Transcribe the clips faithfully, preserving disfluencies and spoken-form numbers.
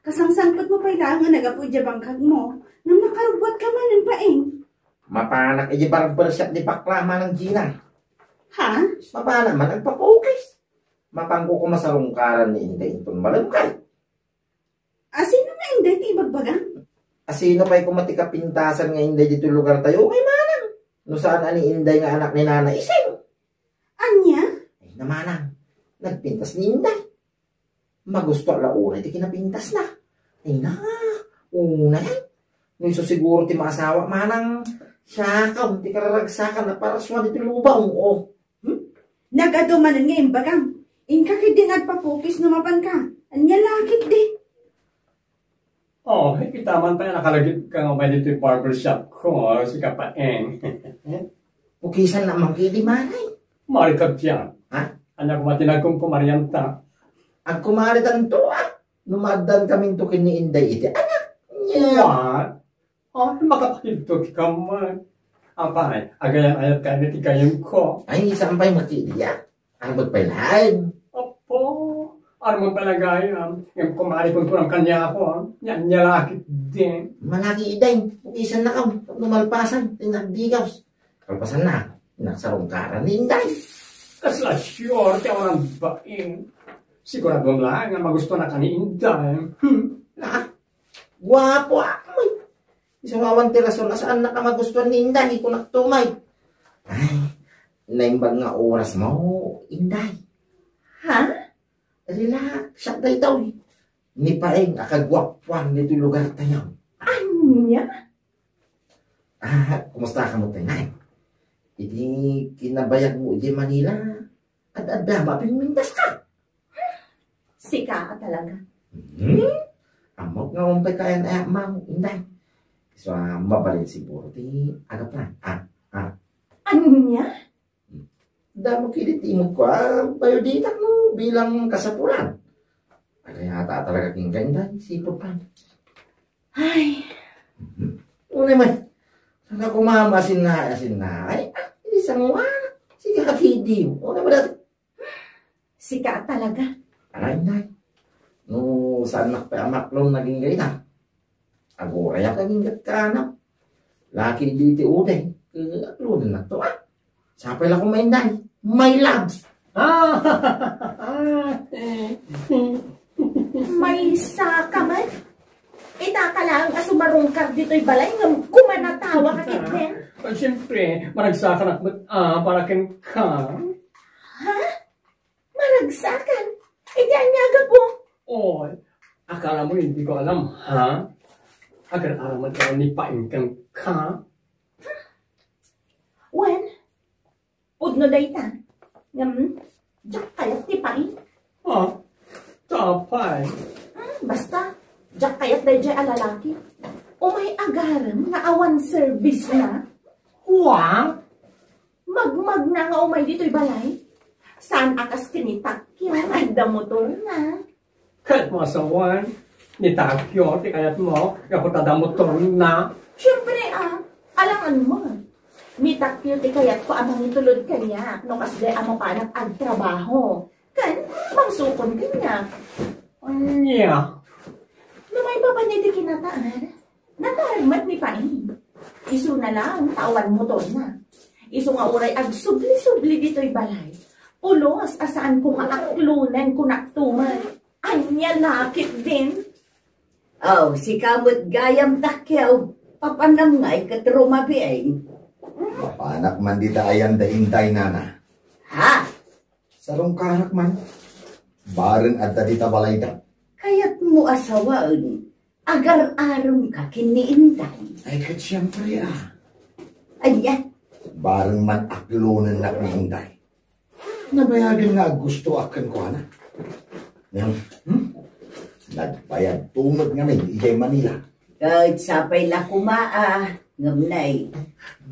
Kasangsangpetmo pay laeng nga nagapu idiay bangkagmo, ngem nakarubbuatka manen, Paeng. Mapanak idiay barbershop ni bakla, Manang Gina. Ha? Mapanak man agpapukis. Mapanko koma sarungkaran ni Inday inton malem kay. Asino nga Inday ti ibagbagam? Asino pay koma ti kapintasan nga Inday ditoy lugartayo, kay Manang? No saan a ni Inday nga anak ni Nana Ising? Ania? Ay, na, Manang, nagpintas ni Inday. Magusto la unay ti kinapintasna. Ay na, unay. No isu siguro ti maasawa, Manang, siakam ti kararagsakan a parasua ditoy lubong, o. Hmm? Nagadu manen nga imbagam. Inka ketdi nga agpapukis no mapanka. Ania la ketdi? O, ita man pay a nakalagipka nga umay ditoy barbershop ko, sika Paeng. Pukisannak man ketdi, Manay. Mari ka diay. Ha? Ania koma ti nagkumkumarianta? Agkumaritanto, a. No maaddakaminto ken ni Inday iti anak. Nia. What? O, makapakidto ti kamay. Apay, agayam-ayatka iti gayamko? Ay, saan pay met ketdi, a. Armut pay laeng. Apo, armut pay la gayam. Ngem kumari, kunkunam kaniakon. Nia, nia la ketdi. Malaki, Inday. Pukisannakon no malpasan ti nagdigaws. Kalpasanna, nagsarungkaran ni Inday. Kasla sure ti awan bain. Sigurado la nga magustuanka ni Inday. Hmm. Ah, guapo, a. Isu nga awan ti rason a saannak a magustuan ni Inday, kunakto met. Ay, naimbag nga orasmo, Inday. Ha? Relax, siak daytoy. Ni Paeng a kaguapoan ditoy lugartayo. Ania? Ah, kumustakam met, Nay? Iti kinabayagmo idiay Manila, ad-adda a pimmintaska. Sika a talaga. Hmm? Ammok nga umpay kayan a, Ma'am, Inday. Isu a mabalin siguro ti agapan. Ah, ah. Ania? Damo ketdi ti imekko a, bayo ditak no bilang kasapulan. Agayata a talaga kenka, Inday, sipud pay. Ay. Mhm. Unay met. Sana kumama asinna, asinna. Ay, ah, hindi sa mga. Sige, hakidi. Unay met dati. Sika a talaga. Ay, Inday. No saannak pay a maklon naging gayna. Aguray a kaginggat ka, anak. Laki di ti uday. Ket aklonennakto, a. Sapay la koma, Inday. My loves. Ah! Maysa ka met. Ita ka laeng a sumarungkar ditoy balay ngem kumanatawa ka ketdin. Ay, siyempre, maragsakanak met, a, para kenka. Ha? Maragsakan? Idi ania a gapu? Oy, akalamo diko alam, ha? Agar-aramid ka ni Paeng kenka? Wen, pudno dayta. Ngem, diak kayat ti Paeng. Ha? Apay? Hmm, basta, diak kayat daydiay a lalaki. Umay agarem nga awan service na. Wa? Magmagna nga umay ditoy balay. Saan a kas ken ni Takyo, adda motorna. Ket masawan, ni Takyo ti kayatmo, gapu ta adda motorna. Siyempre, a, alangan mo. Ni Takyo ti kayatko a mangitulod kaniak no kasdiay a mapanak agtrabaho. Ken, mangsukon kaniak. Ania? No maipapan iti kinataar, natarem met ni Paeng. Isuna laeng ta awan motorna. Isu nga uray agsubli-subli ditoy balay, pulos a saanko nga aklonen, kunakto met. Ania la ketdin? Aw, sika met gayam, Takyo. Papanam ngay ket rumabiin. Mapanak man dita ayan da Inday, nana. Ha? Sarungkarak man. Bareng adda dita balayda. Kayatmo a sawaen, agar-arem ka ken ni Inday. Ay, ket siyempre, a. Ania? Bareng man aklonennak ni Inday. Nabayagen nga aggustoak kenkuana. Ngem, hmm? Nagbayadto met ngamin idiay Manila. Ket sapay la koma, a, ngem nay,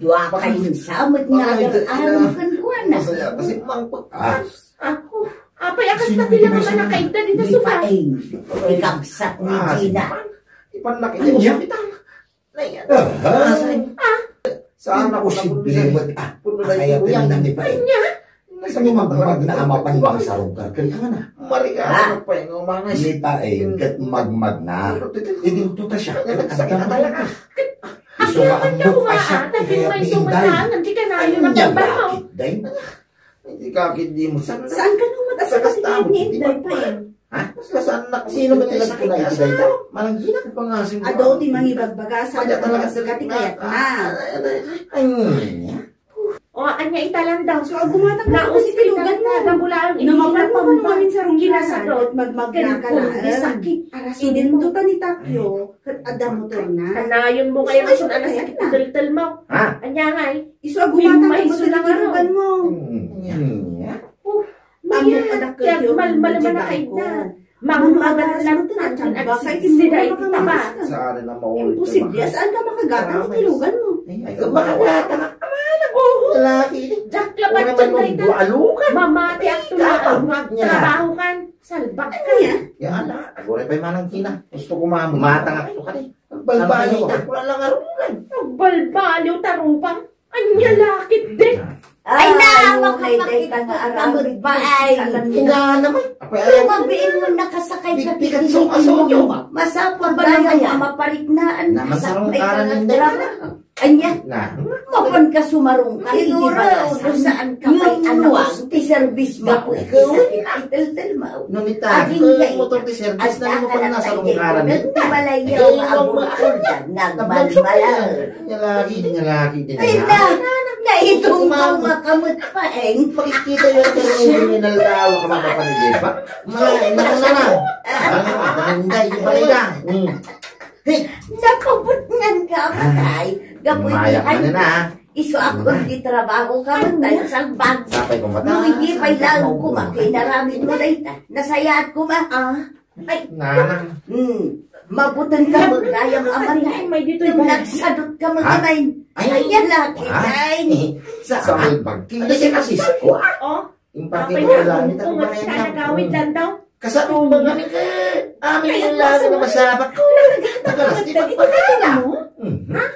dua kayo sa met nga agar-arem kenkuana. Masaya kasi mangpag-, a. Ako, apay a kasta ti la nga manakaidda dita suba? Ay, ikabsat ni Gina. Ipannak iti ospital. Nay, ano? Ah, saan? Saan ako si Bimot, a? Puno na ito, kuya. Kaya tinangan ni Paeng. Anya? Kasano magmagna a mapan mangsarungkar kenkuana? Marika, ah, ano pa yung umangas? Ni Paeng ket magmagna. Idinto ta siya ket adda talaga. Isu nga ammok a siak ti kayat ni Inday. Anya lakit, Day? Hindi ka, hindi mo. Saan ka nung mag-asakit ni Inday, Paeng? Ha? Mas lasan na. Sino ba talaga kung naitibay ka? Manang Gina? Ado ti mangibagbaga, saan ka nung mag-asakit ti kayatna? Ay, ay, ay. O, anya ita lang daw. So, agumatang ka ti tilugan mo. Naospital ka, Bulacan, no, initan mo mapampamin sa rungkaran, kinasadot, ket magmagna ka ken laeng. Sakit, aras mo. Idinto ta ni Takyo, ket adda motorna. Kanayon mo kaya masun-an a sakit ti teltel mo. Ha? Anya ngay? Isu agumatang ka ti tilugan mo. Hmm. Anya? Ammok a dakkel ti urong ti bagko. Mangmagalas lang ti agsida iti tabas. Saan na maulit? Imposible. Saan ka makagatang iti tilugan mo? Ay, ay, makagatang. Amanak. Lalaki ini. Diak labat. Una man nung dualukan. Mamati ak tulaw nga agtrabaho kan. Salbag ka. Yan na. Aguray pa'y manang Gina. Gusto ko mamati. Matang ak to ka ni. Balbalo ka. Wala lang arugan. Balbalo, tarupang. Anya lakit, Day. Ay, na, makapakita ka nga aramid ba, ay. Ina naman. Apay, ay, mabiin mo nakasakay ka, bigpikat so kaso nyo. Masapul ba na kaya mapariknaan? Namasarong ka rin, Day. Anya, mapan ka sumarong ka, siguro, saan ka pa'y anak, ti serbis mo, iti sakit, ti teltel mo. Nunita, aging motor ti serbis na mo pa nasarong ka rin. Nagmalayaw nga abur-abur, nagmalmalaw. Nya lagi, nya lagi, din. Ay, na, naitungtong nga kamut pa, eh. Makikita yung terminal na awa ka mapapanigipa. Malain na ka na. Ang maganda, yung balay na. Hmm. Hey. Napabutngan ka, matay. Gapu iti, isu ako di trabaho ka, matay, salbag. Sapay ko mata. No, hindi pa ilang ko, makinaramid mo na ita. Nasayaat ko, ma. Ah. Ay, nanang. Hmm. Mabuteng ka, magayam a matay. Ay, may ditoy ba? Nagsadot ka, magayam. Ay, ay, yan lagi, ay. Sa salbag. Hindi siya kasi sa kuha. Oh. Yung pakita ko lang, ito ba yan? Nagawid lang daw. Kasano ba nga ni kay? Amin yung lalo na masabak ko. Nagatas di magpakita.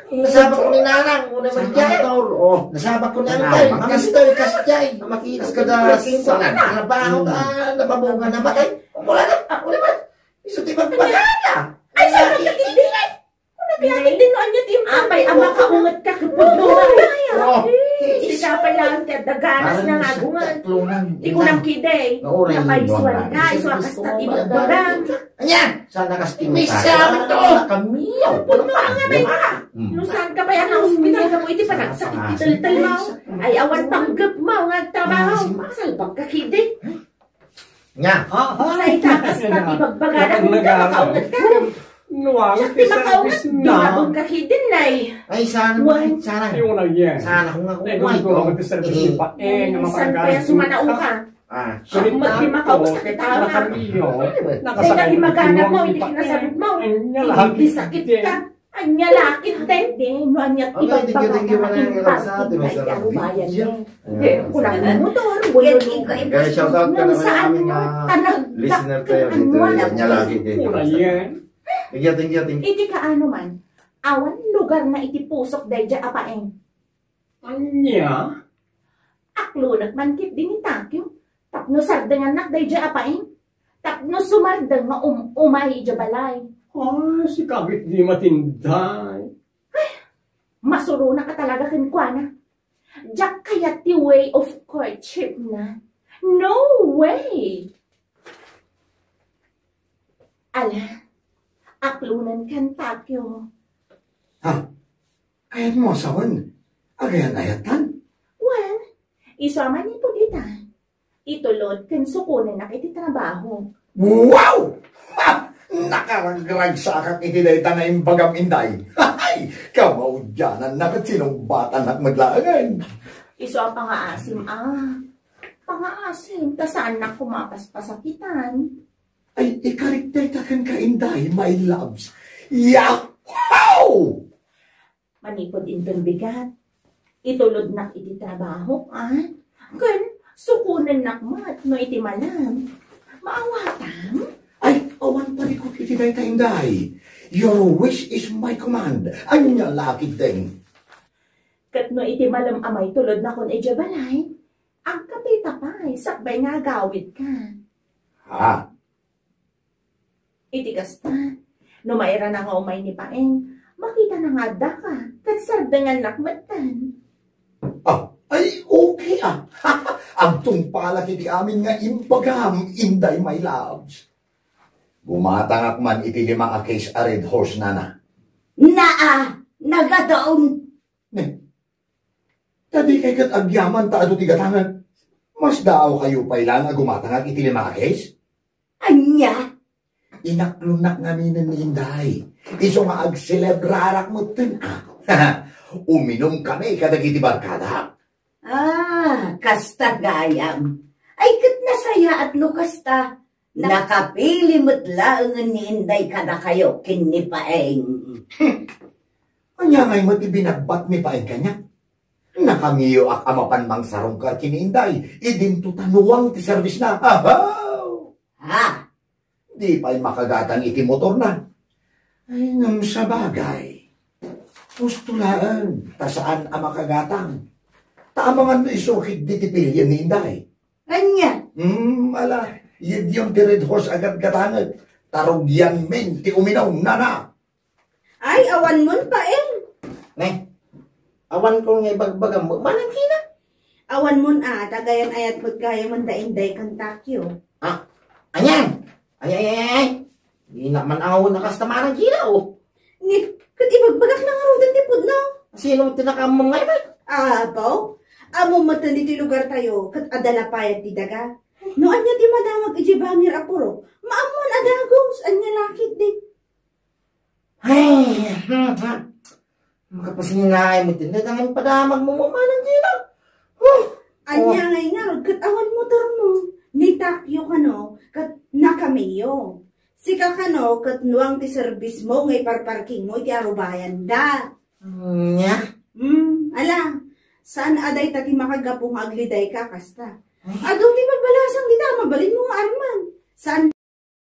Masabak ko ni nanang, una man dyan. Oh. Nasabak ko ni angkay. Kastoy, kastay. Makitas ka da sa trabaho ka, napabunga na matay. Wala na, wala na. Isu ti magpakita. Ay, sa mga hindi. Naglakit din no anya ti impang. Apay, ama, kaunget ka, kapudno. Oh. Sika pay lang ti adda ganas na nga agungan. Ti kunam kidi, napaisuan na, isu a kasta ti bagbaga. Anya? Saan na kas ti misa? Kami. Kapudno nga may. No saan ka pay a naospital gapu iti panagsakit ti teltel mo? Ay, awan panggep mo nga agtrabaho. Salbag ka kidi. Nya. Say, takas na ti bagbagana, kung di ka makaunget ka. Nuang ti makaunget, dumabon ka kidin, nay. Ay, sana, sana. Sana kung ako, ay, ko. Minsan kaya sumanao ka. Ah. Magdi makaunget ka, tama. Kaya di magana mo, hindi kinasabot mo. Hindi sakit ka. Anya lakit, te. Di, no, anya ti bagbaga nga naimpag ti arubayan, te. Di, kulang mo to, ano, gusto mo. Guys, shout out ka naman sa aming, ah, listener tayo dito. Anya lakit, te. Thank you, thank you, thank you. Iti kaano man, awan lugar na iti pusok daydiay a paeng. Ania? Aklonek man ketdi ni Takyo tapno sardengannak daydiay a paeng, tapno sumardeng nga um-, umay idiay balay. Ah, sika ketdi matinday. Ay, masuronak a talaga kenkuana. Diak kayat ti way of courtship na. No way! Ala, aklonenkan, Takyo. Ha? Kayatmo a sawen? Agayan-ayatan? Wen, isu a manipud ita, itulod ken sukonennak iti trabaho. Wow! Ha! Nakaragragsakak iti dayta nga imbagam, Inday. Hay! Kamaudiananna ket sinungbatannak met laengen. Isu a pangaasim, a. Pangaasim, ta saannak koma a paspasakitan. Ay, ikarik dayta kenka, Inday, my loves. Yahoo! Manipud inton bigat, itulodnak iti trabaho, a? Ken sukonennak met no iti malam. Maawatam? Ay, awan parikut iti dayta, Inday. Your wish is my command. Ania la ketdin? Ket no iti malam a maitulodnakon idiay balay, Agkapita pay, sakbay nga agawidka. Ha? Iti kasta, no mairana nga umay ni Paeng, makitana nga addaka, ket sardengannak metten. Ah, ay, okay, ah. Agtungpalak iti amin nga imbagam, Inday, my loves. Gumatangak man iti lima a case a Red Horse, nana. Naa, nagadaon. Ne, ta dikay ket agyaman ta adu ti gatangek. Mas daaw kayo pay laeng a gumatangak iti lima a case? Ania? Inaklonnak ngaminen ni Inday. Isu nga agselebrarak metten, ah. Uminum kami kadagiti barkadak. Ah, kasta gayam. Ay, ket nasayaat no kasta. Nakapili met laengen ni Inday kadakayo ken ni Paeng. Ania ngay met ti binagbat ni Paeng kaniak? Nakamiyoak a mapan mangsarungkar ken ni Inday, idinto ta nuang ti serbisna. Ahaw! Ha? Di pay makagatang iti motorna. Ay, ngem sabagay. Husto laeng, ta saan a makagatang. Ta amangan no isukid di ti pilien ni Inday. Ania? Hmm, ala, yegyem ti Red Horse a gatgatangek. Ta rugianmin ti uminum, nana. Ay, awan mon, Paeng. Ne? Awan ko nga ibagbagam, manang kina? Awan mon a, ta gayan ayat met gayam da Inday ken Takyo. Ah, anian? Ay, ay, ay, ay. Di na man awan na kasta manang kina, oh. Ni, ket ibagbagak na ngaruden ti pudno. Sino ti nakaammo nga ibag? Apo, ammo metten iti lugar tayo, ket adda lapayag ti daga. No ania ti madamag iti bangir a purok, maammoan a dagus, ania lakit di. Ay, hmm, hmm. Makapasinnaay mo, tinda, dangan padamag mo, manang kina. Huh! Ania Oh. ngay ngarud, ket awan motor mo. Ni Takyo kano, ket nakamiyo. Sika kano, ket nuang ti serbis mo nga iparparking mo iti arubayan da. Nya? Hmm, ala, saan a dayta ti makagapu nga agliday ka kasta. Ay. Adu ti pagbalasang dita, mabalin mo nga Arman. Saan